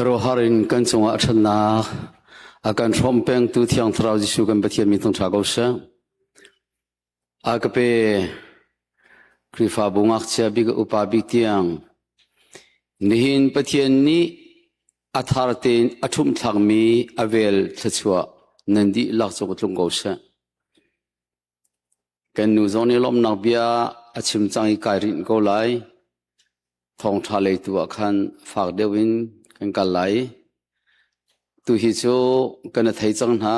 Khuaruahhar in kan cungah ṭhatnak a kan hrawmh pengtu Thiang Thlarau Jesuh kan Pathian min thangṭha ko seh. A ka pe Khrihfabu ngakchia bik upa bik tiang nihin Pathian nih a thar tein a ṭhumh thlakmi a vel thluachuah nan dihlak cung tlung ko seh. Kan nu zong nih lawmhnak bia a chim cang i kai rinh ko lai. Thawngṭha lei tu ah khan fak deuh in kan kal lai. Tuhi cu kan i thei cang hna.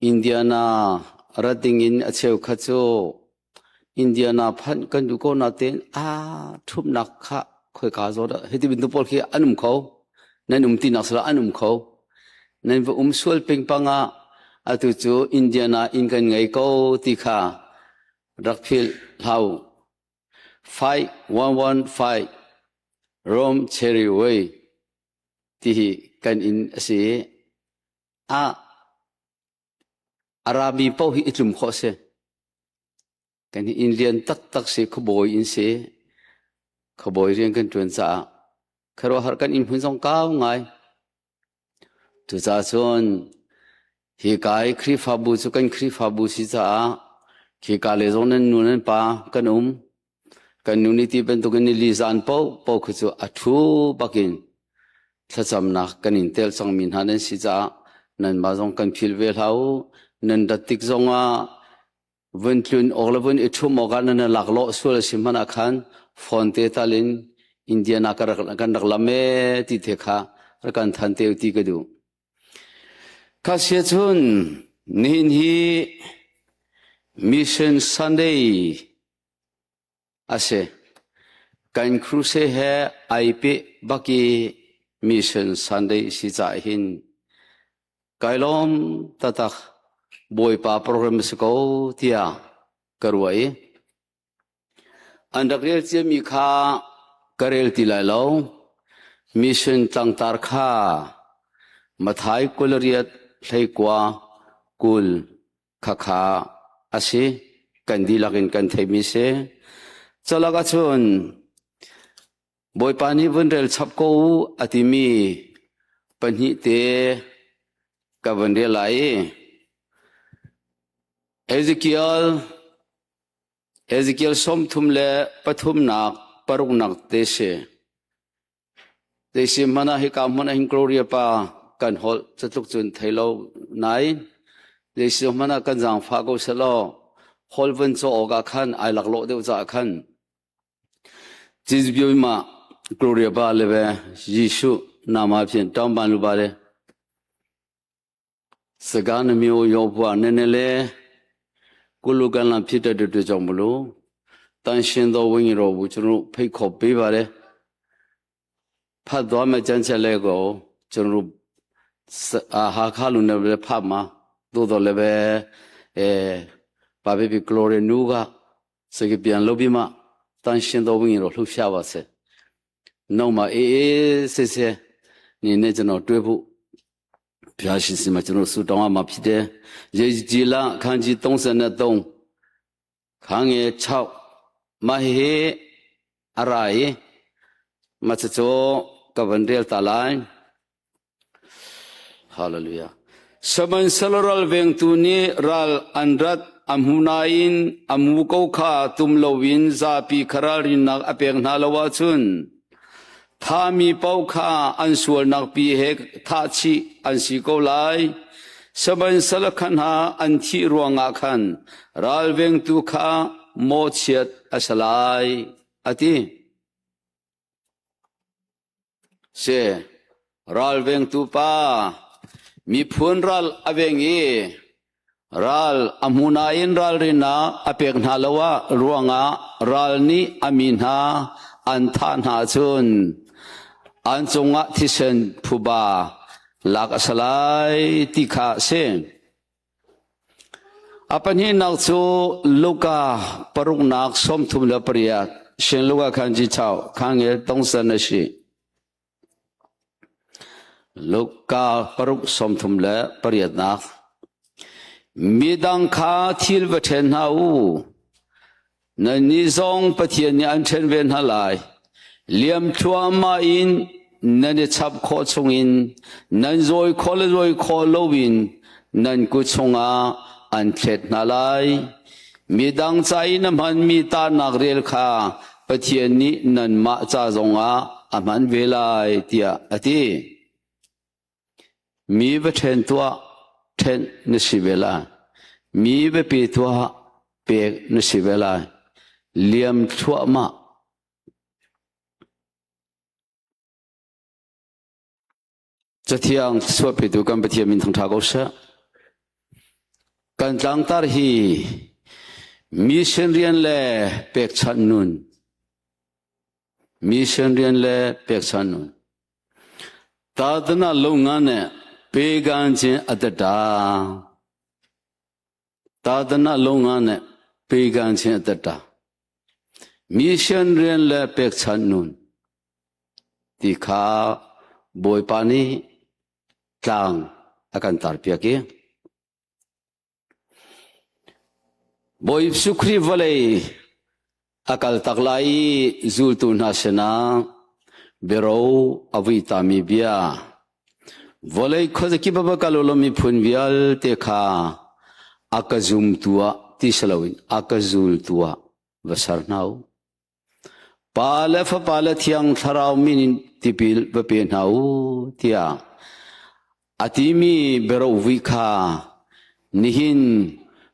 Indiana rat ding in a cheukhat cu Indiana phanh kan duh ko natein aa ṭhumhnak kha khoika zawn ah hiti bantuk pawl khi an um kho. Nan um tinak sila an um kho. Nan va um sual pingpang ah atu cu Indiana inn kan ngei ko ti kha rak philh hlah u. 5115 Rome Cherry Way ti hi kan inn a si i a a rami paoh hi i tlum khawh a si. Kan hi inn lian taktak si, khuabawi inn si. Khuabawi rian kan ṭuan caah khuaruahhar kan inn hmun zong kau ngai. Cucaah cun hika i Khrihfabu cu kan Khrihfabu si caah khika lei zong nan nu nan pa kan um. Kan nu nih ti bantukin nili zan paoh paoh khi cu a ṭhu bakin thlacamnak kan in tel cangmi hna nan si caah nanmah zong kan philh ve hlah u. Nan rat tik zongah vun tlun awk le vun i ṭhum awkah nan laklawh sual a si hmanh ah khan phone te tal in Indiana kan rak kan rak lam ee ti te kha rak kan than te ti ka duh. Kha sia cun nihin hi Mission Sunday a si. Kan crusade he ai peh bak i Mission Sunday si caah hin kai lawm taktak Bawipa program a si ko tiah ka ruah i an rak rel ciami kha ka rel ti lai lo. Mission tlangtar kha Mathai 28 hleikua 20 khakha a si. Kan dihlak in kan theimi si. Calak ahcun Bawipa nih vun rel chap ko u a timi pahnih te ka vun rel lai i Ezekiel Ezekiel 33 le pathumnak paruknak te si. Zeisi hmanh ah hika hmun ah hin Gloria pa kan holh catluk cun thei lo nain zeisi hmanh ah kan zaangfah ko selaw holh vun caw awk ah khan ai laklawh deuh caah khan Cizbio ma Gloria pa le ve Jesuh nama phian tawng ban lu ba le စကားနှမျိုးရောဘွားနည်းနည်းလေးကုလူကလန်ဖြစ်တဲ့အတွက်ကြောင့်မလို့တန်ရှင်သောဝိညာဉ်တော်ကိုကျွန်တော်ဖိတ်ခေါ်ပေးပါတယ်ဖတ်သွားမယ့်ကျမ်းချက်လေးကိုကျွန်တော်အာဟာခါလူနဲ့ပဲဖတ်မှာသို့တော်လည်းပဲအဲဘာဖြစ်ဖြစ် glory နူးကစကပြန်လုပ်ပြီးမှတန်ရှင်သောဝိညာဉ်တော်လှုပ်ရှားပါစေနောက်မှာအေးအေးဆေးဆေးနေနဲ့ကျွန်တော်တွေ့ဖို့ဘုရားရှင်စီမှာကျွန်တော်ဆုတောင်းရမှာဖြစ်တယ်။ယေဂျီလအခန်းကြီး33ခန်းငယ်6မဟေအရိုင်မချချိုကဝန်ရဲတလိုင်း Hallelujah. Sihmanhsehlaw vengtu nih ral an rat a hmu nain a muko kha tum loin zapi kha ralrinnak a pek hna lo ahcun thahmi paoh kha an sualnak pi he thah chih an si ko lai. Sihmanhsehlaw kha hna an thih ruangah khan ralvengtu kha mawhchiat a si lai, a ti. Si, ralvengtu pa miphun ral a veng i ral a hmu nain ralrinnak a pek hna lo ah ruangah ral nih a mi hna an thah hna ahcun an cungah thisen phuba lak a si lai ti kha a si. A pahnihnak cu Luka paruknak 38 Shin Luka khan ji chau khangel tongsan a si. Luka paruk sawmthum le pariatnak Midang kha thil va ṭhen hna u. Nannih zong Pathian nih an ṭhen ve hna lai. Liam thluahmah in nan i chap khawh chungin nan zawi khawh le zawi khawh loin nan kut chungah an thlet hna lai. Midang ca i na hmanmi tahnak rel kha Pathian nih nanmah ca zongah a hman ve lai, tiah a ti. Mi va ṭhen tuah, ṭhenh na si ve lai. Mi va pe tuah, pek na si ve lai. Liam thluahmah. Cathiang chuahpitu kan Pathian min thangṭha ko seh. Kan tlangtar hi mission rian le pekchanh nun. Mission rian le pekchanh nun. Tadana lo nga ne pegan chin atata. သာသနာလုပ်ငန်းနဲ့ပေကံခြင်းအတ္တ mission rian le pekchanh nun ti kha Bawipa nih tlang a kan tarpiak i Bawi Jesuh Khrih vawlei a kal tak lai i zultu hna sinah biaro a vuitami bia vawlei khuazakip a va kal u law miphun vialte kha a ka zumtu ah ti si loin a ka zultu ah va ser hna u. Pa le Fapa le Thiang Thlarau min in tipil va pe hna u tiah A timi biarovuih kha nihin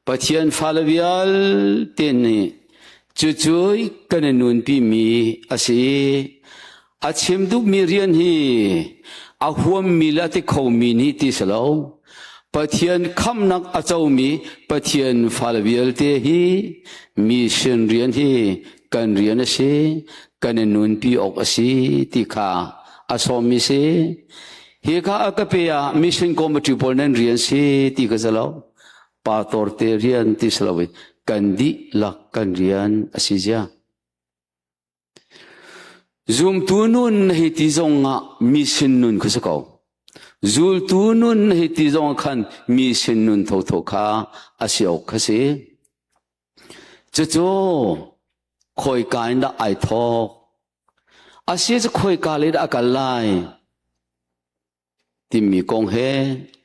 Pathian fale vialte nih cucu kan i nunpimi a si. A chim duhmi rian hi a huammi le a ti khomi nih ti si lo. Pathian khamhnak a comi Pathian fale vialte hi mission rian hi kan rian a si, kan i nunpi awk a si ti kha a sawmmi si. Hi kha a ka pe ah mission committee pawl nan rian si ti ka si lo. Pastor te rian ti si lo in kan dihlak kan rian a si zia. Zumtu nun hei ti zong ah mission nun kha si ko. Zultu nun hei ti zong ah khan mission nun thotho kha a si awk kha si. Cucu khawika in dah ai thawk? A si cu khawika lei dah a kal lai? Timi kong he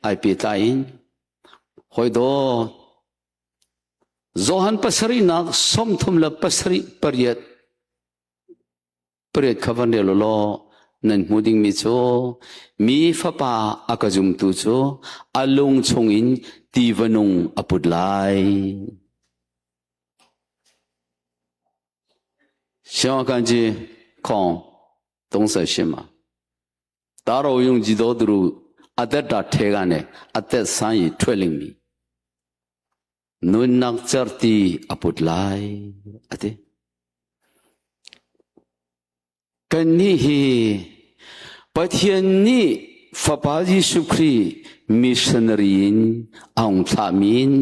ai pehtlai in hawi dawt Johan pasarihnak 37 pariat pariat kha van rel u law nan hmuh dingmi cu mi fapa a ka zumtu cu a lung chungin tiva nung a put lai. 希望看见空东西是嘛？ တာရောယုံကြည်တော်သူတို့အသက်တာထဲကနေအသက်ဆန်းရည်ထွက်လိမ့်မည် nunnak certi a put lai a ti kannih hi Pathian nih Fapa Jesuh Khrih missionary in a hung thlahmi in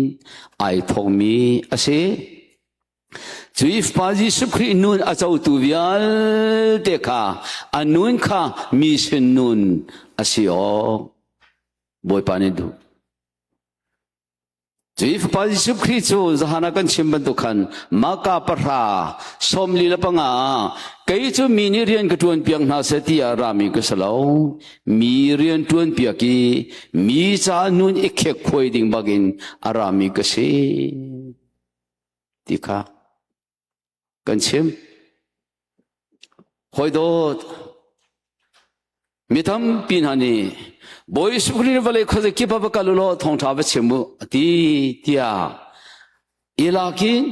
ai thawkmi a si. Cu i Fapa Jesuh Khrih nun a cotu vialte kha a nun kha mission nun a si awk Bawipa nih duh. Cui Fapa Jesuh Khrih cu zahan ah kan chim bantuk khan Maka pahra 45 ah kei cu mi nih rian ka ṭuan piak hna seh tiah rami ka si lo. Mi rian ṭuan piak i mi ca nun i khek khuai ding bakin a rami ka si ti kha kan chim. Hawi dawt, mi tampi hna nih Bawi Jesuh Khrih vawlei khuazakip ah va kal u law thawngṭha va chim u a ti tiah i lakin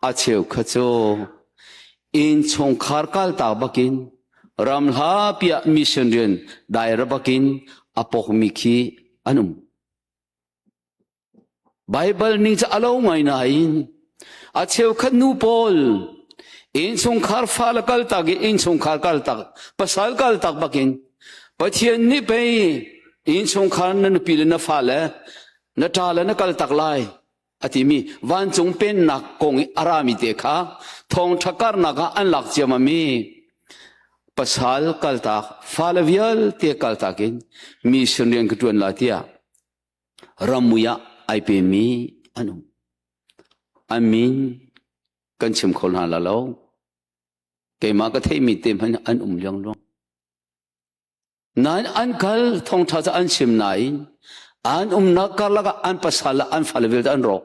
a cheu kha cu innchungkhar kaltak bakin ram hlapi ah mission rian daira bakin a pokmi khi an um. Baibal ning cu a lo ngai nain a cheukhat nu pawl innchungkhar fale kaltak i innchungkhar kaltak pasal kaltak bakin Pathian nih pei innchungkhar na nupi le na fale na ṭa le na kaltak lai a timi vancung pennak kong i a rami te kha thawngṭha karnak ah an lak ciammam i pasal kaltak fale vialte kaltak in mission rian ka ṭuan lai tiah Rammui ah ai pemi an um. An min kan chim kho hna la lo. Keimah ka theihmi te hmanh an um liangluang. Nain an kal thawngṭha cu an chim nain an umnak karlak ah an pasal le an fale vialte an rawk.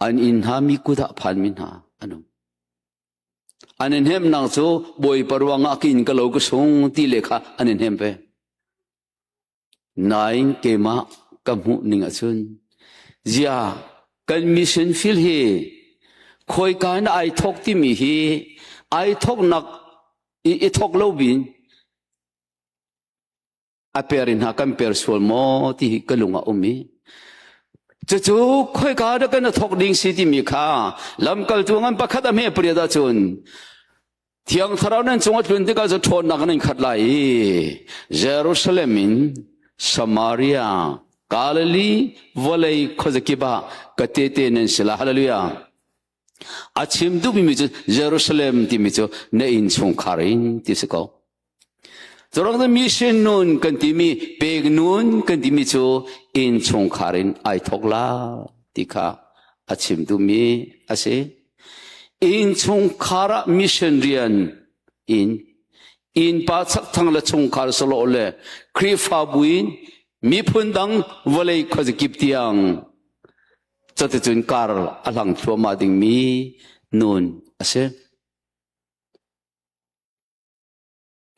An inn hna mi kut ah phanmi hna an um. An i hnemhnak cu Bawipa ruangah ka inn ka lo ka sung ti le kha an i hnem ve. Nain keimah ka hmuh ning ahcun zia kan mission field hi khawika in ai thawk timi hi ai thawknak i thawk lo bin a per in hna kan per sual maw ti hi ka lung ah um i cucu khoika dah kan thawk ding si timi kha lamkaltu ngan pakhat a hme pariat ahcun Thiang Thlarau nan cung a tlun tikah cu ṭhawnnak nan khat lai i Jerusalem in Samaria, Galilee vawlei khuazakip ah ka tehte nan si lai. Hallelujah. A chim duhmi cu Jerusalem timi cu na inn chungkhar in ti si ko. Curang mission nun kan timi pek nun kan timi cu inn chungkhar in ai thok la ti kha a chim duhmi a si. Innchungkhar ah mission rian in innpa chakthang le chungkhar sawlawh le Khrihfabu in miphun dang vawlei khuazakip tiang cuticun kar a hlang thluahmah dingmi nun a si.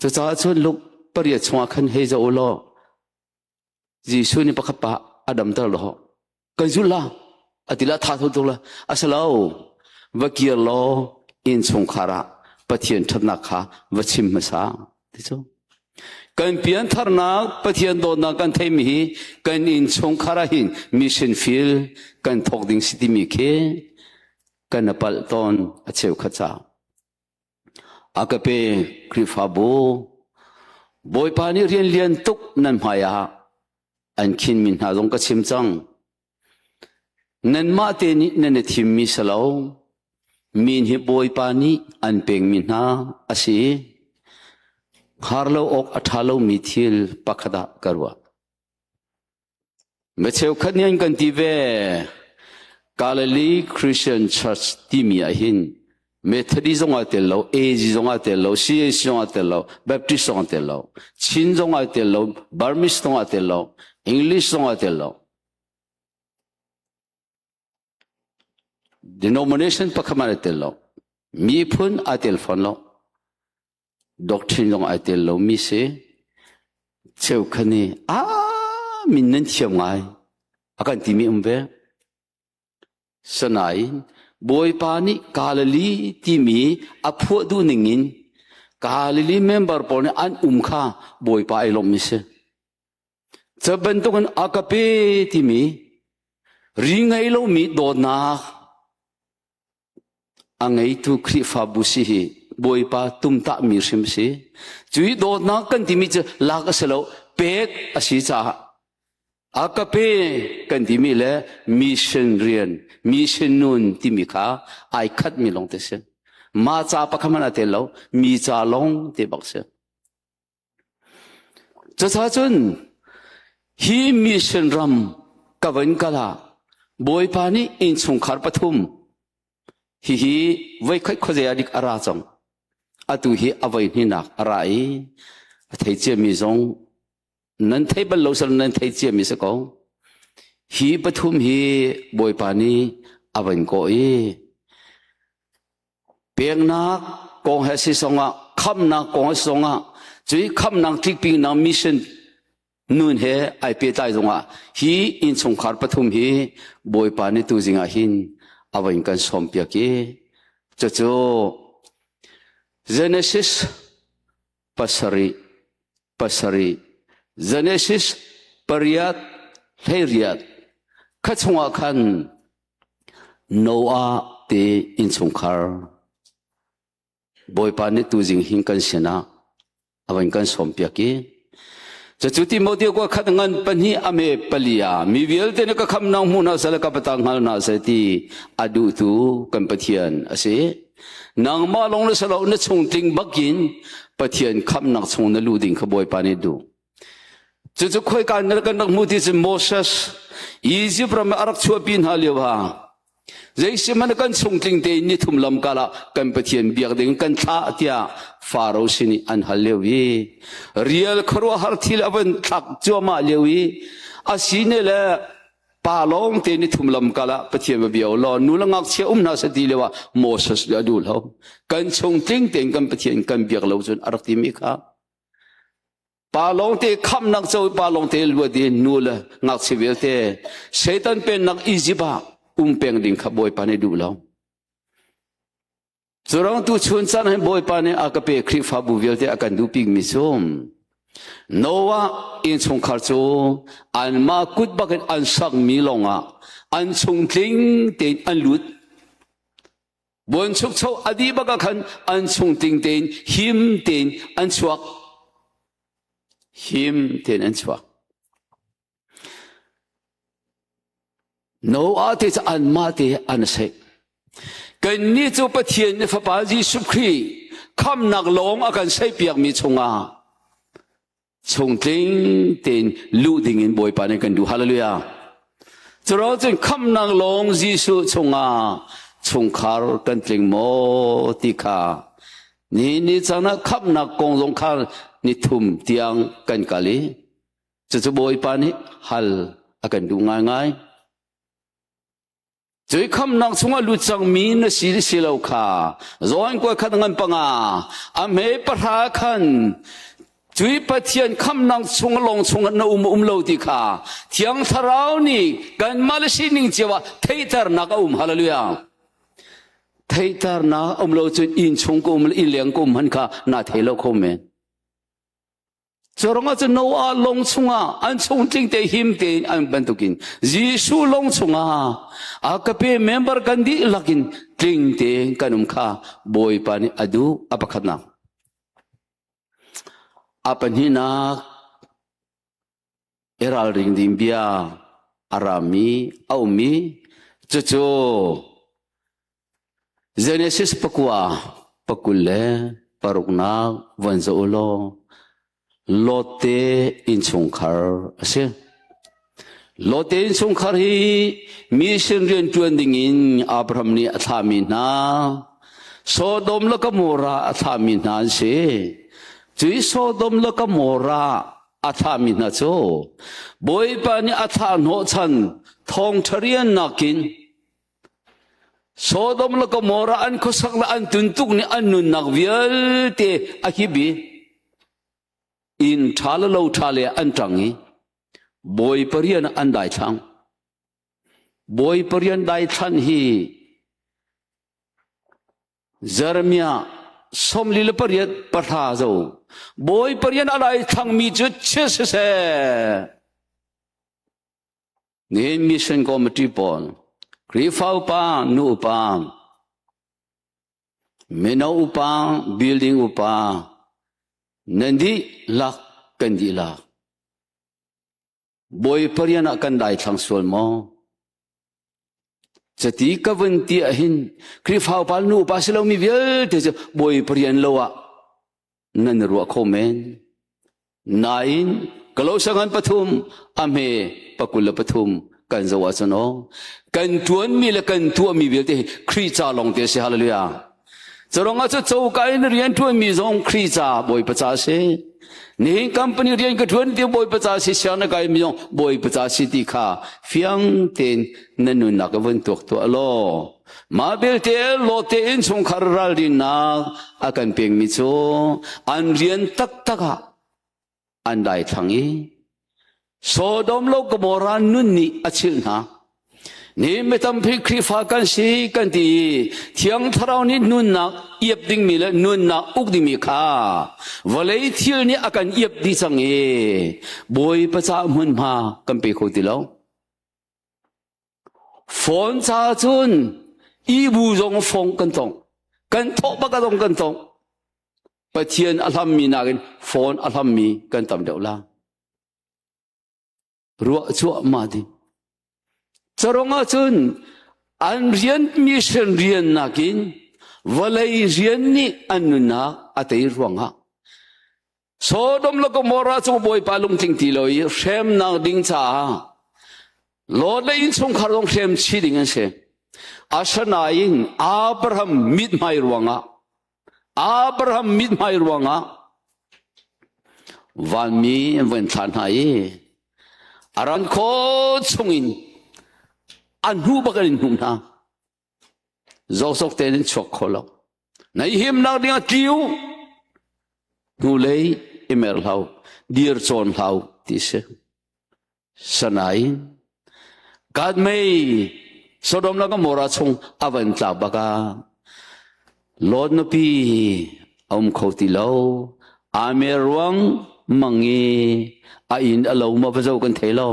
Cucaah cun Luke pariat chungah khan hei zoh u law Jesuh nih pakhat pa a damter lo. Kan zul la a ti la tha tho tuk la a si lo va kir law innchungkhar ah Pathian ṭhatnak kha va chim hmasa ti cu. Kan piantharnak Pathian dawtnak kan theimi hi kan innchungkhar ah hin mission field kan thawk ding si timi khi kan a palh tawn a cheukhat caah. A ka pe Khrihfabu Bawipa nih rian lian tuk nan hmai ah an khinmi hna zong ka chim cang. Nanmah te nih nan i thimmi si lo. Min hi Bawipa nih an pekmi hna a si. Hngar lo awk a ṭha lomi thil pakhat ah ka ruah. Mi cheukhat nih an kan ti ve. Galilee Christian Church timi ah hin Methodist zong aa tel lo, AG zong aa tel lo, CAC zong aa tel lo, Baptist zong aa tel lo, Chin zong aa tel lo, Burmese zong aa tel lo, English zong aa tel lo. Denomination pakhat hmanh aa tel lo. Miphun aa tel fawn lo. Doctrine zong ai tel lomi si. Cheukhat nih a min nan thiam ngai a kan timi um ve. Sanain Bawipa nih Galilee timi a phuah duh ning in Galilee member pawl nih an um kha Bawipa ai lawmmi si. Cu bantukin a ka pe timi ri ngei lomi dawtnak A ngeitu Khrihfabu si hi Bawipa tumtahmi hrim si. Cui dawtnak kan timi cu lak a si lo, pek a si caah a ka pe kan timi le mission rian, mission nun timi kha ai khatmi lawng te si. Mah ca pakhat hmanh a tel lo, mi ca lawng te bak si. Cucaah cun hi mission ram ka van kal ah Bawipa nih innchungkhar pathum hihi voikhat khuazei ah dik a ra cang. Atu hi a voi hnihnak a ra i a thei ciami zong nan thei bal lo sal nan thei ciami si ko. Hi pathum hi Bawipa nih a van kawh i Peknak kong he si zongah khamnak kong he si zongah cui khamnak tlikpinak mission nun he ai pehtlai zongah hi innchungkhar pathum hi Bawipa nih tuzing ah hin a voin kan sawmpiak i cucu Genesis pasarih pasarih Genesis pariat 18 kha chungah khan Noah te innchungkhar Bawipa nih tuzing hin kan sinah a van kan sawmpiak i cucu Timotheo kua khat ngan pahnih a me pali ah mi vialte nih ka khamnak hmu hna seh le ka patang hngal hna seh ti a duhtu kan Pathian a si. Nangmah lawng na si lo na chung tling bakin Pathian khamnak chung na luh ding kha Bawipa nih duh. Cucu khoika na kan rak hmu ti cu Moses Egypt ram ah a rak chuahpi hna lio ah. Zeisihmanh kan chungtling tein nithum lamkal ah kan Pathian biak ding kan thlah tiah Faro sin i an hal lio i rial khuaruahhar thil a van thlak cuahmah lio i a si ne le pa lawng te nithum lamkal ah Pathian va bia law nu le ngakchia um hna seh ti lio ah Moses a duh lo. Kan chungtling tein kan Pathian kan biak lo cun a rak timi kha Pa lawngte khamhnak co pa lawngte luat i nu le ngakchia vialte Satan pennak Egypt ah um peng ding kha Bawipa nih duh lo. Curang tu chun caan hin Bawipa nih a ka pe Khrihfabu vialte a kan duh bikmi cu Noah innchungkhar cu anmah kut bakin an sakmi lawngah an chung tling tein an lut. Buanchukcho a dih bak ah khan an chung ting tein him tein an chuak. Him tein an chuak. Noah te cu anmah te an seh. Kannih cu Pathian nih Fapa Jesuh Khrih khamnak lawng a kan seihpiakmi chungah chungtling tein luh dingin Bawipa nih kan duh. Hallelujah. Curo cun khamnak lawng Jesuh chungah chungkhar kan tling maw ti kha ni ni caan ah khamnak kong zong kha ni thum tiang kan kal i cucu Bawipa nih hal a kan duh ngaingai. Cui khamnak chungah lut cangmi na si si lo kha zawn kua khat ngan panga a hme pahra khan cui Pathian khamnak chung lawng chungah na um um lo ti kha Thiang Thlarau nih kanmah le sining cio ah theihternak a um. Hallelujah. Theihternak um lo cun inn chung ka um le inn leng ka um han kha na thei lo kho men. Curangah cun Noah lawng chungah an chungtling te him tein an bantukin Jesuh lawng chungah a ka pe member kan dihlak in tling tein kan um kha Bawipa nih a duh a pakhatnak. A pahnihnak i ralring ding bia a rami a ummi cucu Genesis pakua pakul le paruknak von zoh u law Lot te innchungkhar a si. Lot te innchungkhar hi mission rian ṭuan dingin Abraham nih a thlahmi hna Sodom le Gomorrah a thlahmi hna an si. Cui Sodom le Gomorrah a thlahmi hna cu Bawipa nih a thlah hnawhchan thawngṭha rian nakin Sodom le Gomorrah an khuasak le an tuntuk nih an nunnak vialte a hip i inn ṭha le lo ṭha le an ṭang i Bawipa rian an daithlang. Bawipa rian daithlan hi Jeremiah 48 pahra zo Bawipa rian a daithlangmi cu chia siseh Nihin Mission Committee pawl, Khrihfa upa, nu upa, mino upa, building upa, nan dihlak kan dihlak. Bawipa rian ah kan daithlang sual maw? Cati ka vun ti ahhin Khrihfa upa nu upa si lomi vialte cu Bawipa rian lo ah nan ruah kho men. Nain Kolosa ngan pathum a hme pakul le pathum kan zoh ahcun aw kan ṭuanmi le kan tuahmi vialte hi Khrih ca lawng te a si hallelujah. Carong ah cu coka in rian ṭuanmi zong Khrih ca Bawipa ca a si. Nihin company rian ka ṭuan ti Bawipa ca si siang na kai mi zong Bawipa ca si ti kha fiang tein na nunnak vun tuak tuah law mah belte lote innchungkhar ralrinnak a kan pekmi cu an rian taktak ah an daithlang i Sodom lo Gomorrah nun nih a chilh hna. Ni mi tampi Khrihfa kan si kan ti i Thiang Thlarau nih nunnak iap dingmi le nunnak uk dingmi kha vawlei thil nih a kan iap dih cang i Bawipa caah hmunhma kan pe kho ti lo. Phone ca cun ibu zong fong kan tong. Kan thawh bak zong kan tong. Pathian a hlammi nakin phone a hlammi kan tam deuh la. Ruah cuahmah ding. Carong ahcun an rian mission rian nakin vawlei rian nih an nunnak a tei ruangah Sodom le Gomorrah cu Bawipa lungtling ti lo i hremnak ding caah Lot le innchungkhar zong hrem chih ding an si. Asinain Abraham mithmai ruangah Abraham mithmai ruangah vanmi an van thlah hna i a ran khaw chungin a hnu bak in hnuh hna. Zawkzawk tein in chuak kho lo. Na i himnak ding ah tli u. Hnulei i mer hlau, dir cawn hlau ti si. Sanain God mei Sodom le Gomorrah chung a van tla bak ah Lot nupi a um kho ti lo. Aa mer ruang mang i a inn a lo ma va zo kan thei lo.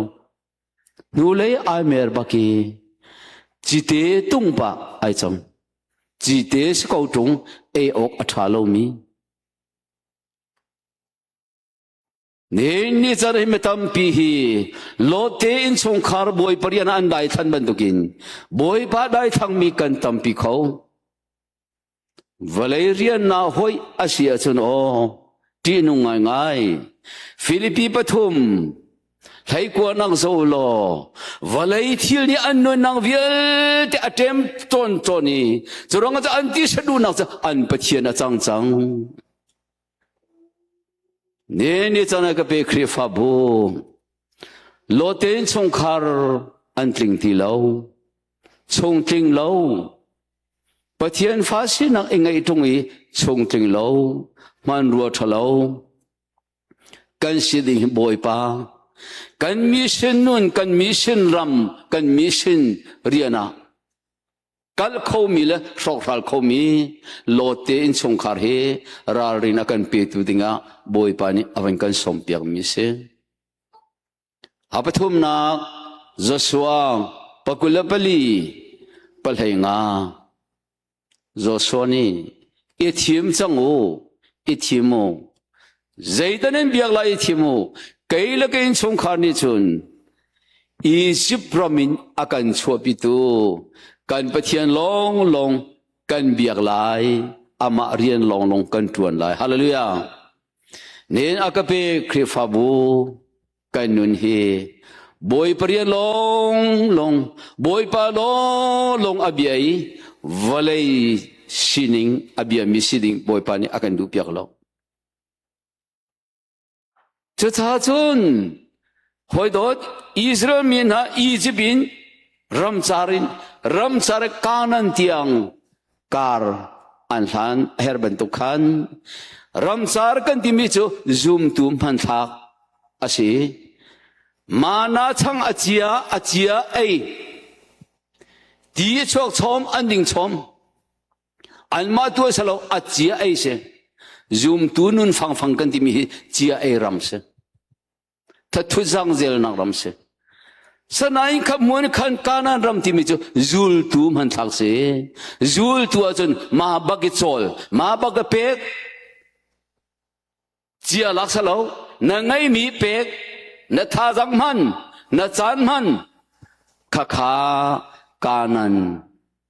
Hnulei ai mer bak i cite tung pah ai cang. Cite si ko ṭung ei awk a ṭha lomi. Nihin ni can hi mi tampi hi Lotte innchungkhar bawipa rian ah an daithlan bantukin bawipa daithlangmi kan tampi kho. Vawlei rian na hoih a si ahcun aw ṭihnung ngaingai. Filipi pathum hleikuanak zo law vawlei thil nih an nunnak vialte a ṭem tawn tawn i cu ruangah cu an tisa duhnak cu an Pathian a cang cang. Ni ni can ah ka pe Khrihfabu Lote chungkhar an tling ti lo chungtling lo Pathian fa sinak i ngeih ṭung i chungtling lo hmanrua ṭha lo kan si ding hi Bawipa kan mission nun kan mission ram kan mission rian ah kalh khomi le hrawkhral khomi Lotte innchungkhar hi ralrin a kan petu dingah Bawipa nih a van kan sawmpiakmi si. A pathumnak Joshua pakul le pali pahlei nga Joshua nih i thim cang u i thim u zeidah nan biak lai i thim u kei le ka innchungkhar nih cun Izipt ram in a kan chuahpitu kan Pathian lawnglawng kan biak lai amah rian lawnglawng kan ṭuan lai hallelujah nin a ka pe Khrihfabu kan nun hi Bawipa rian lawnglawng Bawipa lawnglawng a bia i vawlei sining a biami si ding Bawipa nih a kan duhpiak lo Cucaah cun hawidawt Israel mi hna Izipt in ramcar in ramcar Kanaan tiang kar an hlan a herh bantuk khan ramcar kan timi cu zumtu hmanthlak a si. Mana chang a cia a cia ei ti a chuak chom an ding chom Anmah tu a si lo, a cia ei si. Zumtu nun fangfang kan timi hi cia ei ram si. Thathut zangzelnak ram si. Sanain kha muan khan Kanan ram timi cu zultu hmanthlak si. Zultu ahcun ma bak i cawl, ma bak i pek, cia lak sa lo, na ngeimi pek, na thazang hman, na caan hman, khakha Kanan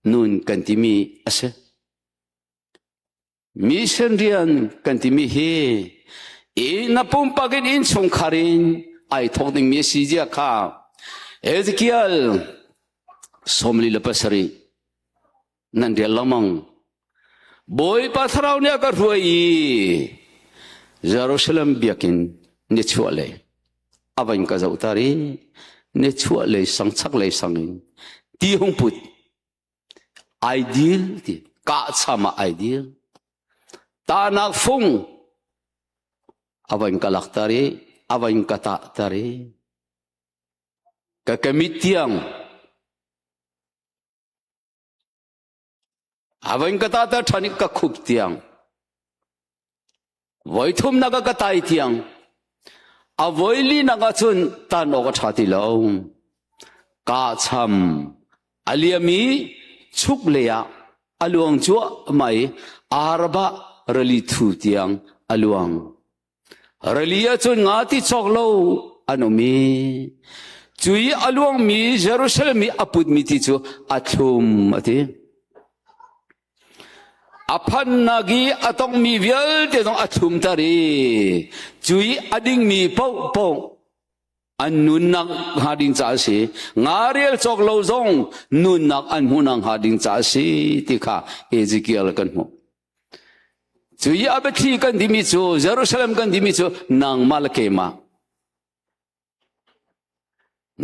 nun kan timi a si. Mission rian kan timi hi i na pumpak in innchungkhar in ai thawk dingmi a si zia kha Ezekiel 47 nan rel lengmang. Bawipa thlarau nih a ka hruai i Jerusalem biakinn nichuah lei a van ka zohter i nichuah lei sang chak lei sang in ti hung put ai dil ti kahcham ah ai dil tahnak fung a van ka lakter i a van ka tahter i ka kamit tiang A van ka ta ṭhan i ka khup tiang. Voi thumnak ah ka tai tiang. A voi linak ah cun tan awk a ṭha ti lo. Kahcham a liam i chuk lei ah a luang cuahmah i Arabah rili thu tiang a luang. Rili ahcun nga ti cawk lo an um i cu i a luangmi Jerusalem i a putmi ti cu a thlum a ti. A phannak i a tongmi vialte zong a thlumter i cu i a dingmi paohpaoh. An nunnak hnga ding ca a si. Nga rel cawk lo zong nunnak an hmuhnak hnga ding ca a si ti kha Ezekiel kan hmuh. Cu i a biathli kan timi cu Jerusalem kan timi cu nangmah le keimah.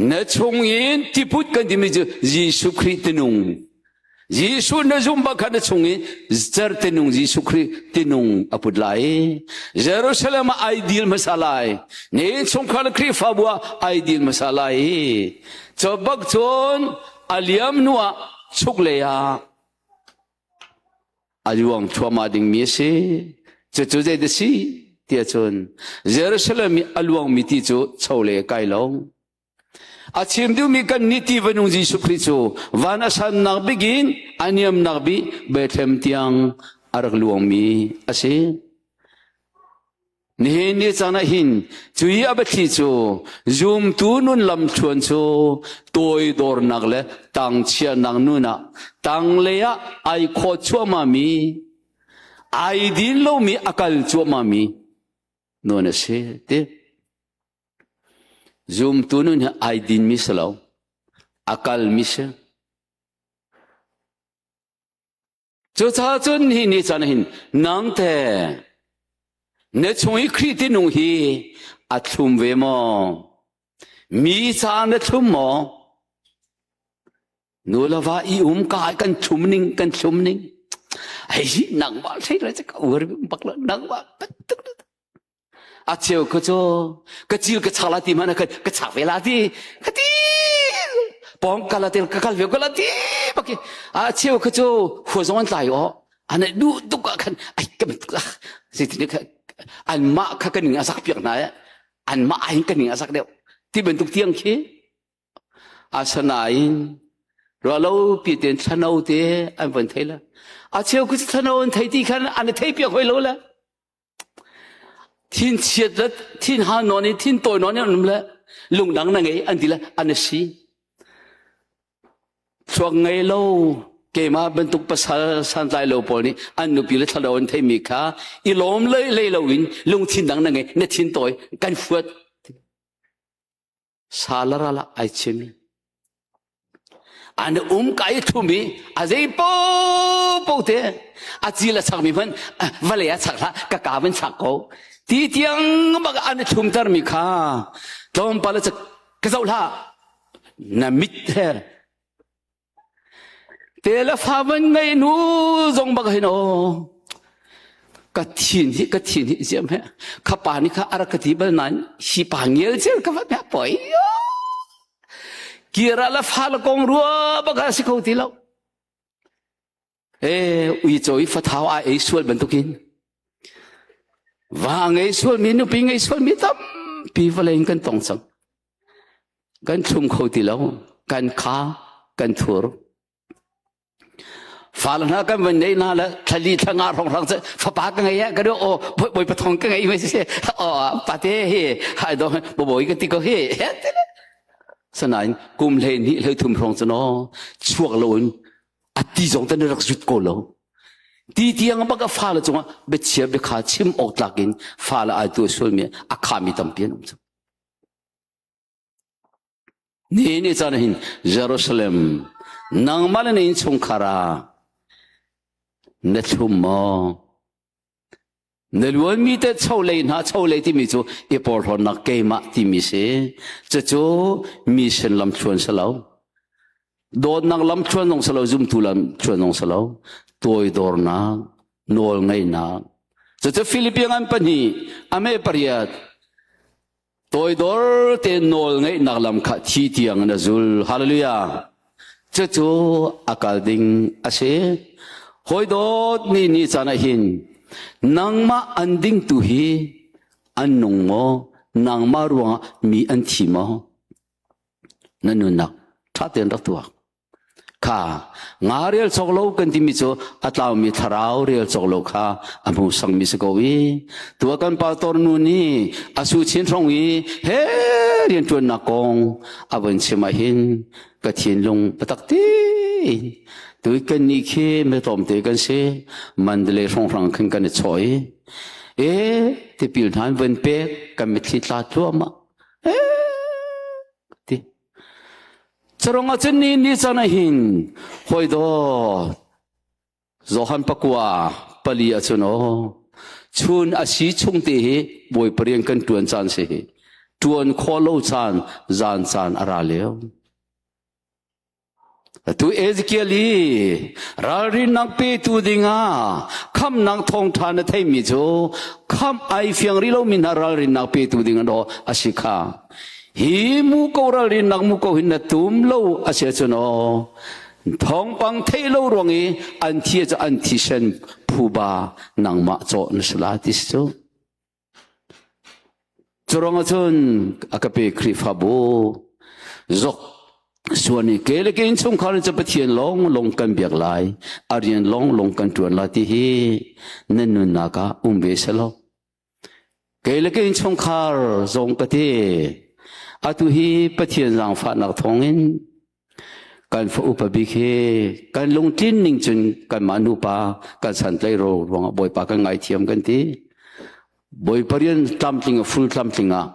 Na chungin tiput kan timi cu Jesuh Khrih tinung. Jesuh na zumh bak kha na chungin cer tinung Jesuh Khrih tinung a put lai. Jerusalem ah ai dil hmasa lai. Ni chungkhar Khrihfabu ah ai dil hmasa lai. Cu bak cun a liam hnu ah chuk lei ah a luang thluahmah dingmi a si. Cucu zei si tiah cun Jerusalem i a luangmi ti cu chole kai lo. A chim duhmi kan nih ti vanung Jesuh Khrih cu van a sannak bik in a niamnak bik Bethlehem tiang a rak luangmi a si. Nihin ni caan ah hin cui a biathli cu zumtu nun lamthluan cu toidornak le tangchianak nun ah tanglei ah ai khawt cuahmahmi ai din lomi a kal cuahmahmi nun a si ti. Zumtu nun hi ai dinmi si lo, a kalmi si. Cucaah cun hi ni caan hin nang te na chung i Khrih tinung hi a thlum ve maw? Mi ca na thlum maw? Nu le va i um ka kan thlum ning kan thlum ning. Hei nangmah thei le ka ur bak lo nangmah a cheu ka cu ka cil ka chak la ti hmanh ka ka chak ve la ti ka ti pong kala te ka kal ve ko la ti baki a cheu ka cu hua zong an tlai o an du tuk ah khan ai ka tuk ah zeitin kha an mah kha ka ning a sak piak hna an mah ahin ka ning a sak deuh ti bantuk tiang khi asanain ruahlo pi ten thlano te an von thei la a cheu ku thlano an thei ti khan an thei piak hoi lo la Thinchiat le thinhang nawn in thintawi nawn in an um le lungdang na ngei an ti le an i si. Thluak ngei lo keimah bantuk pasal santlai lo pawl nih an nupi le thlalo an theimi kha i lawm lei lei loin lungthin dang na ngei na thintawi kan fuat. Salara la ai chim. An um ka i thum i a zei po po te a cil a chak mi hmanh vale a chak hlah ka ka van chak ko ti tiang bak an thlum ter mi kha tlawmpal a ka zoh hlah na mit he Te le fa van ngei nu zong bak hin aw ka thin hi ka thin hi ziam he kha pa nih kha a rak ka ti bal nain hi pa ngel cel ka va poi kira la fa la kong rua bak a si kho ti lo e uico i fathau a ei sual bantukin va ngei sual mi nupi ngei sual mi tampi vawlei in kan tong cang kan thlum kho ti lo kan kha kan thur fale hna kan van nei hna le thlali thlanga hrong hrang fapa ka ngei ka do o boi pathong ka ngei mai si o pate hi hai do boboi ka ti ko hi sanain kum hlei ni hlei thum hrong chu no chuak lo in a ti zong te na rak zut ko lo ti tiang bak a fale cungah biachia biakha chim awk tlak in fale ai tu sual mi a khami tampi an um cu ni ni caan hin Jerusalem nangmah le na innchungkhar ah na thlum maw Na luanmi te cholei hna cholei timi cu i porhlawtnak keimah timi si. Cucu mi sin lamthluan si lo. Dawtnak lamthluan zong si lo, zumtu lamthluan zong si lo. Toidornak, nawlngaihnak. Cucu Philippian an pahnih, ame pariat, Toidor te nawl ngeihnak lam kha thi tiang in a zul. Hallelujah. Cucu a kal ding a si. Hawi dawt ni ni caan ah hin nangmah an ding tu hi an nung maw? Nangmah ruangah mi an thi maw? Na nunnak ṭha tein rak tuak. Kha nga rel cawk lo kan timi cu a tlaumi thlarau rel cawk lo kha a hmu sangmi si ko i tua kan pastor nu nih a su chin hrawng i he rianṭuannak kong a vun chim ah hin ka thinlung biatak tein tui kan nih khi mi tlawmte kan si Mandalay hrawnghrang khin kan i chawh i e tipil hna an vun pek kan mitthli tla tluahmah. Carong ah cun ni ni caan ah hin hawi dawt Johan pakua pali ah cun aw chun a si chung te hi Bawipa rian kan ṭuan caan si hi ṭuan khawh lo caan zan caan a ra lio. Atu Ezekiel i ralrinnak petu dingah khamnak thawngṭha na theihmi cu khamh ai fiang rih lomi hna ralrinnak petu ding an aw a si kha. Hi muko ralrinnak muko hin na tum lo a si ahcun aw thawngpang theih lo ruang i an thi cu an thisen phuba nangmah cawh na si la ti si cu. Curuang ahcun a ka pe Khrihfabu zok suan i ke le ke innchungkhar in cu Pathian lawng lawng kan biak lai, a rian lawng lawng kan ṭuan lai ti hi nan nunnak ah um ve selaw. Kei le ke innchungkhar zong ka ti. Atu hi Pathian zaangfahnak thawngin Kan fa upa bik hi kan lungtlin ning cun kanmah nupa kan santlaih ro ruangah Bawipa kan ngaithiam kan ti. Bawipa rian tlamtling a full tlamtling ah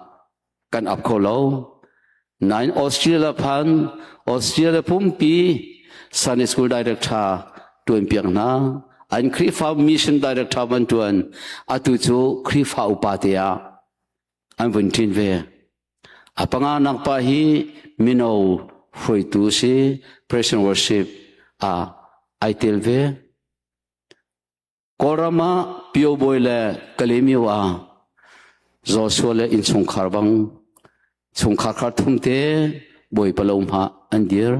kan ap kho lo. Nain Australia phan Australia pumpi Sunday School Director tuan piak hna. An Khrihfa Mission Director van tuan. Atu cu Khrihfa upa te ah an vun ṭin ve. A panganak pa hi mino hruaitu si praise and worship ah ai tel ve. Kawlram ah Pio Bawi le Kalemyo ah Joshua le innchungkhar bang chungkhar khar thum te Bawipa lo hma an dir.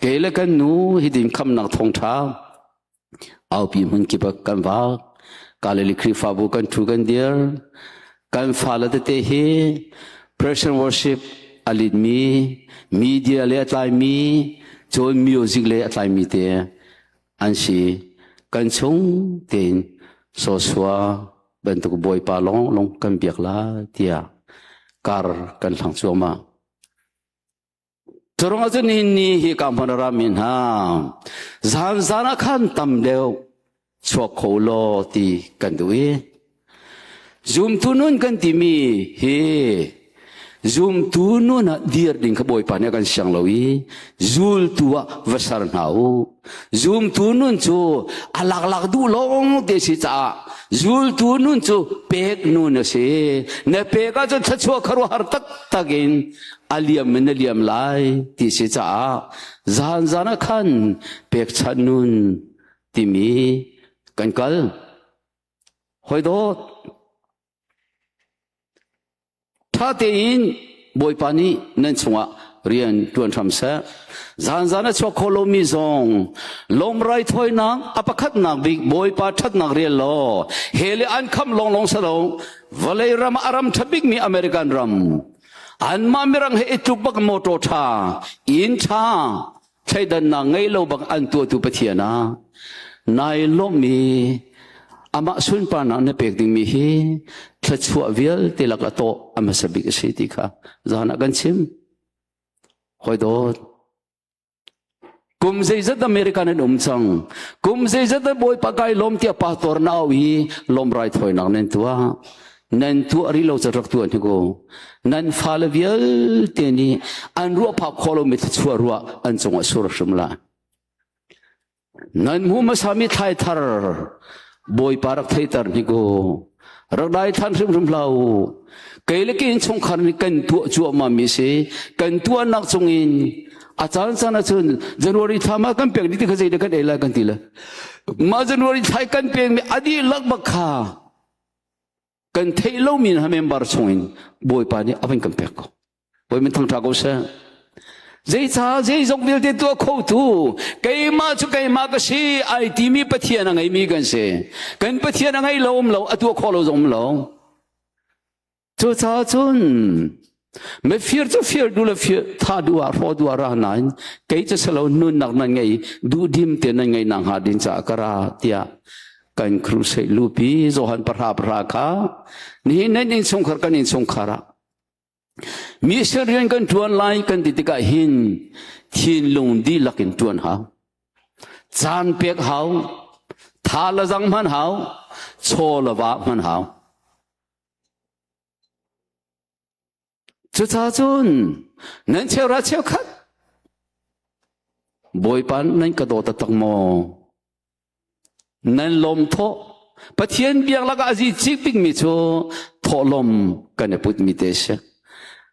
Kei le kan nu hidin khamnak thawngṭha aupi hmun kip ah kan vak. Kalili Khrihfabu kan ṭhu kan dir. Kan fale tete hi praise and worship a litmi, media le a tlaimi, cun music le a tlaimi te an si. Kan chung tein Joshua bantuk Bawipa lawnglawng kan biak lai tiah kar kan hlang cuahmah. Curang ahcun nihin ni hi ka hmun a rami hna zanzan ah khan tam deuh chuak kho law ti kan duh i zumtu nun kan timi hi zumtu nun ah dir ding kha Bawipa nih a kan siang lo i zultu ah va ser hna u. Zumtu nun cu a laklak duh lawng te si caah zultu nun cu pek nun a si. Na pek ahcun thluachuah khuaruahhar taktak in a liam in a liam lai ti si caah zan zan ah khan pekchanh nun timi kan kal. Hoi dawt, ṭha tein Bawipa nih nan chungah rian ṭuan hram seh. Zan zan a chuak kho lomi zong lawm raithawinak a pakhatnak bik Bawipa ṭhatnak rial law he le an kham lawnglawng salo vawlei ram a ram ṭha bikmi American ram Anmah mirang he i tluk bak motor ṭha, inn ṭha, thleidannak ngei lo bak an tuahtu Pathian ah nai lawmhmi amah sunparnak na pek dingmi hi thluachuah vialte lak a tawh a hmasa bik a si ti kha zan ah kan chim. Hawi dawt, Kum zeizat American an um cang. Kum zeizat Bawipa kai lawm tiah pastor na au i lawm raithawinak nan tuah. Nan tuah rih lo ca rak tuah hnik u. Nan fale vialte nih an ruah phak khawh lomi thluachuah ruah an cungah sur hrim lai. Nan hmu hmasami thlai thar Bawipa rak theiter hnik u. Rak dai than hrimhrim hlah u. Kei le ke innchungkhar nih kan tuah cuahmah mi si. Kan tuahnak chungin a caan caan ahcun January thla ma kan pek dih ti kha zei dah kan ei lai kan ti le. Mah January thla kan pekmi a dihlak bak kha kan theih lomi hna member chungin Bawipa nih a van kan pek ko. Bawi min thangṭha ko seh. Zeicah zeizong vialte tuah khotu keimah cu keimah ka si ai timi Pathian a ngeimi kan si. Kan Pathian a ngei lo um lo, a tuah khawh lo zong um lo. Cucaah cun mifir cu fir duh le fir tha duh ah hrawh duh ah ra nain kei cu silo nunnak nan ngei duhdim te nan ngei nak hnga din caah ka ra tiah kan crusade lupi Johan pahra pahra kha nihin nan innchungkhar kan innchungkhar ah Mission rian kan ṭuan lai kan ti tikah hin thinlung dihlak in ṭuan hau. Caan pek hau, tha le zang hman hau, chaw le va hman hau. Cucaah cun nan cheuhra cheukhat. Bawipa nan ka daw taktak maw? Nan lawm thawh. Pathian biak lakah a zi cik bikmi cu thawhlawm kan i putmi te si.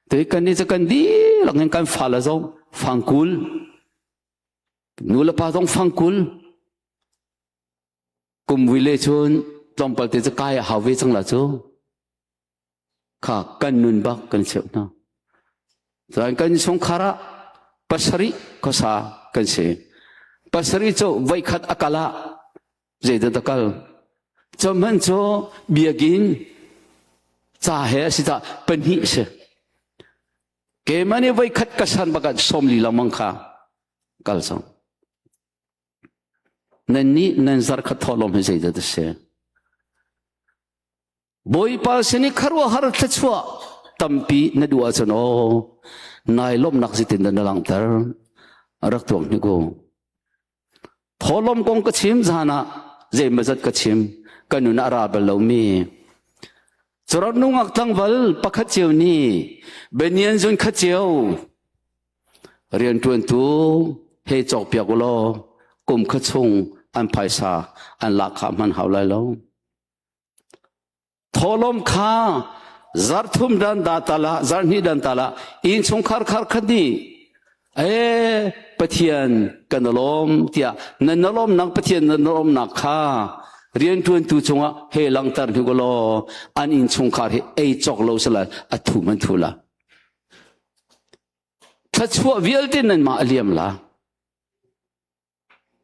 Tui kan nih cu kan dihlak in kan fale zong fangkul, nu le pa zong fangkul, kum vui le cun tlawmpal te cu kai a hau ve cang la cu. Kha kan nun bak kan cheuh hna. Cun kan chungkhar ah pasarih khuasa kan si. Pasarih cu voikhat a kal ah zeidah a kal? Cu hmanh cu biakinn ca he a si caah pahnih a si. Keimah nih voikhat ka san bak ah 40 lengmang kha kal cang. Nan nih nan zarkhat thawhlawm hi zeidah a si? Bawipa sin i khuaruahhar thluachuah tampi na duh ahcun aw nai lawmhnak zeitin dah na langhter rak tuak hnik u. Thawhlawm kong ka chim zan ah zeimawzat ka chim ka nun a ra bal lomi Curat nungak tlangval pakhat cio nih benian zun khat cio rianṭuantu he cawkpiak u law kum khat chung an phaisa an lahkhah hman hau lai lo. Thawhlawm kha zarthum dan da tala zarhnih dan tala innchungkhar khar khat nih ee Pathian kan lawm tiah nan lawmnak Pathian nan lawmnak kha rianṭuantu cungah he langhter hnik law an innchungkhar hi ei cawk lo sala a thu man thu la thluachuah vialte nan mah a liam la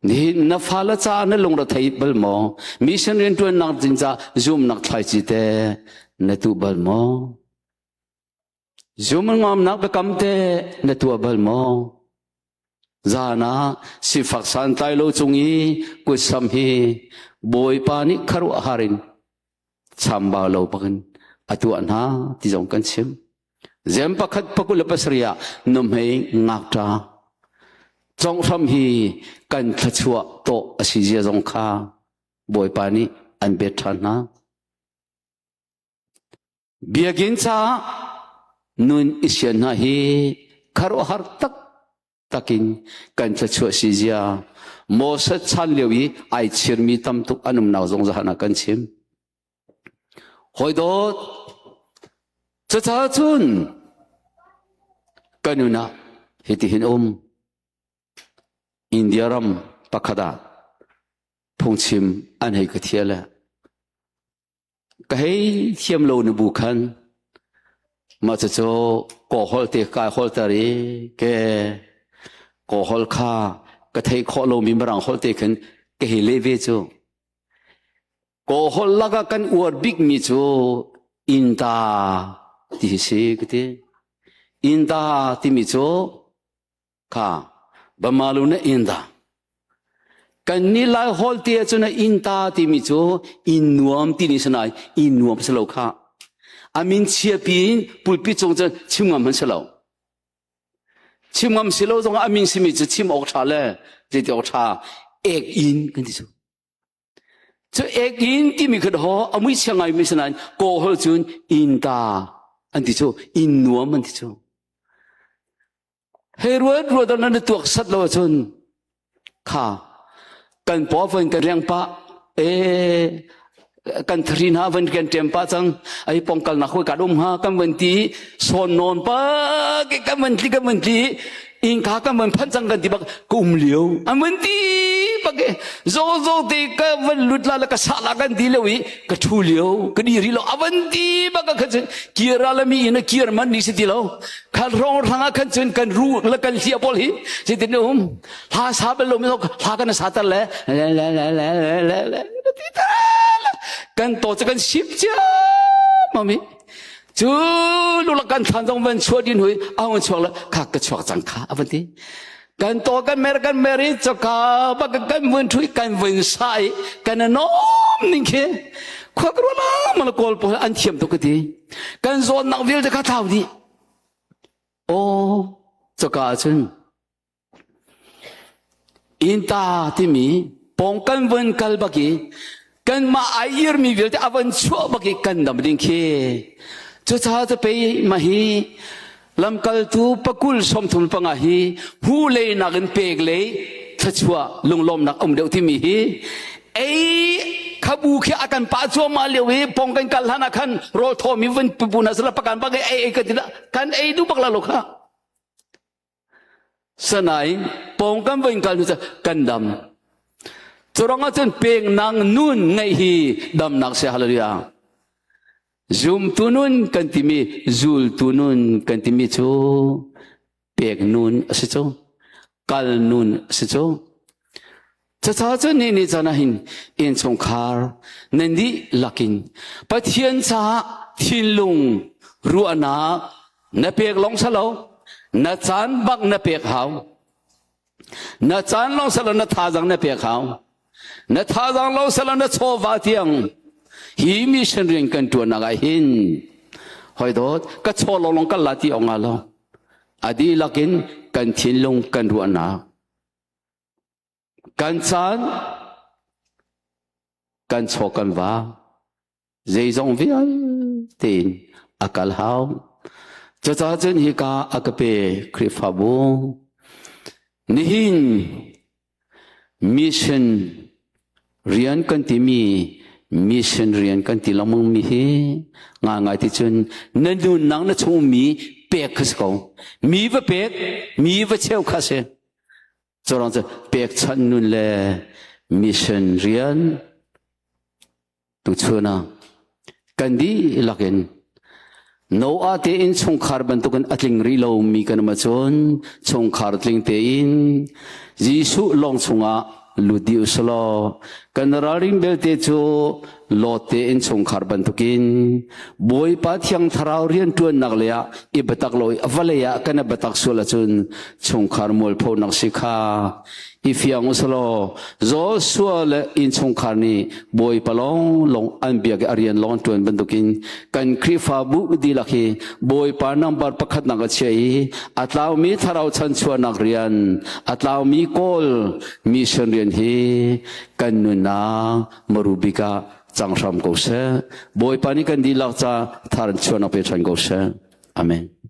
Nihin na fale caah na lungre thei bal maw? Mission rianṭuannak ding caah zumnak thlaici te na tuh bal maw? Zum ngamnak biakam te na tuah bal maw? Zan ah sifak santlai lo cung i kutsam hi Bawipa nih khuaruahhar in chambau lo bakin a tuah hna ti zong kan chim. Zem pakhat pakul le pasarih ah nuhmei ngakṭa conghram hi kan thluachuah tawh a si zia zong kha Bawipa nih an bet ṭhan hna. Biakinn caah nun i sian hna hi khuaruahhar tak takin kan thluachuah si zia Moses chan lio i ai chirmi tam tuk an umnak zong zahan ah kan chim. Hawi dawt, cucaah cun kan nun ah hitihin um. India ram pakhat ah phungchim an hei ka thial le Ka hei thiam lo na bu khan mah cucu kaw holh te kai holter i ke kaw holh kha ka theih khawh lomi mirang holh te khin ka hei leh ve cu. Kaw holh lakah kan uar bikmi cu innta ti hi si ka ti. Innta timi cu Kha bamalu na inda. Kan ni lai hol te cu na inta timi cu in nuam ti ni sanai in nuam si lo kha. Amin chia pi in pulpi cung cu chim ngam han si lo. Chim ngam si lo zong amin simi cu chim awk tha le zeiti awk tha ek in kan ti cu. Cu ek inn timi kha ho a mui chia ngaimi si nain kaw hol cun inn ta an ti cu inn nuam an ti cu. Hei ruat ruat nan tuak sat lo ahcun kha kan paw van kan riang pah e kan thari hna van kan ṭem pah cang ai pongkal nak hoi ka um ha kan van ti sawn nawn pa ke kan van tli kan van tli innka kan van phanh cang kan ti bak ka um lio an van ti bak e zo zo te ka van lut la la ka sa la kan ti lio i ka thu lio ka di ri lo avan ti bak ka cun kira la mi in kir man ni si ti lo khan rong rang ah khan cun kan ru la kan hlia pawl hi si tin um hla sa bal lo mi hla kan sa tar le le le le le le le le ti ta kan to chu kan sip cia mami Cu lulak kan thlan zong van chuah din hui a hung chuak le kha ka chuak cang kha a van ti. Kan to kan mer kan mer i choka bak kan vun thui kan vun sa i kan nom ning khi khua ka ruala mal kawl pawl an thiam tuk ka ti. Kan zawn nak vialte kha thlau dih. Aw choka ahcun Innta timi pawngkan vun kal bak i kanmah ai irmi vialte a van chuah bak i kan dam ding khi. Cucaah cu pei mah hi Lamkaltu pakul 35 hi hu lei nakin pek lei thluachuah lunglawmnak um deuh timi hi ei khabu khi a kan pah cuahmah lio i pong kan kal hlan ah khan rawl thawmi vun pu na sala pakan bak ei ei kan ti kan ei duh bak la lo kha. Sanain pawng kan voin kal cu kan dam. Curang ahcun peknak nun ngeih hi damnak si hallelujah. Zumtu nun kan timi zultu nun kan timi cu pek nun a si cu kal nun a si cu. Cucaah cun ni ni caan ah hin innchungkhar nan dihlak in Pathian caah thinlung ruahnak na pek lawng si lo, na caan bak na pek hau. Na caan lawng si lo, na thazaang na pek hau. Na thazaang lawng si lo, na chawva tiang hi mission rian kan ṭuannak ah hin hoi dawt ka chaw lawng kan la ti awk nga lo. A dihlak in kan thinlung kan ruahnak Kan caan, kan chaw kan va, zeizong vialte in a kal hau. Cucaah cun hika a ka pe Khrihfabu. Nihin mission rian kan timi mission rian kan ti lengmang mi hi ngai ti cun na nunnak na chung mi pek kha si ko. Mi va pek, mi va cheu kha si. Curang cu pekchanh nun le mission rian tuchun ah kan dihlak in Noah te in chungkhar bantukin a tling rih lomi kan um ahcun chungkhar tling tein Jesuh lawng chungah lut dih usulaw kan ralring belte cu Lot te in chungkhar bantukin Bawipa Thiang Thlarau rianṭuannak lei ah i biatak lo i vawlei ah kan i biatak sual ahcun chungkhar mualphonak si kha i fiang usulaw Joshua le innchungkhar nih Bawipa lawng lawng an biak i a rian lawng an ṭuan bantukin kan Khrihfabu dihlak hi Bawipa nambar pakhatnak a chia i a tlaumi thlarau chanchuahnak rian a tlaumi kawl mission rian hi kan nunnak maru bik ah cang hram ko seh. Bawipa nih kan dihlak ca thar in chuahnak pe ṭhan ko seh. Amen.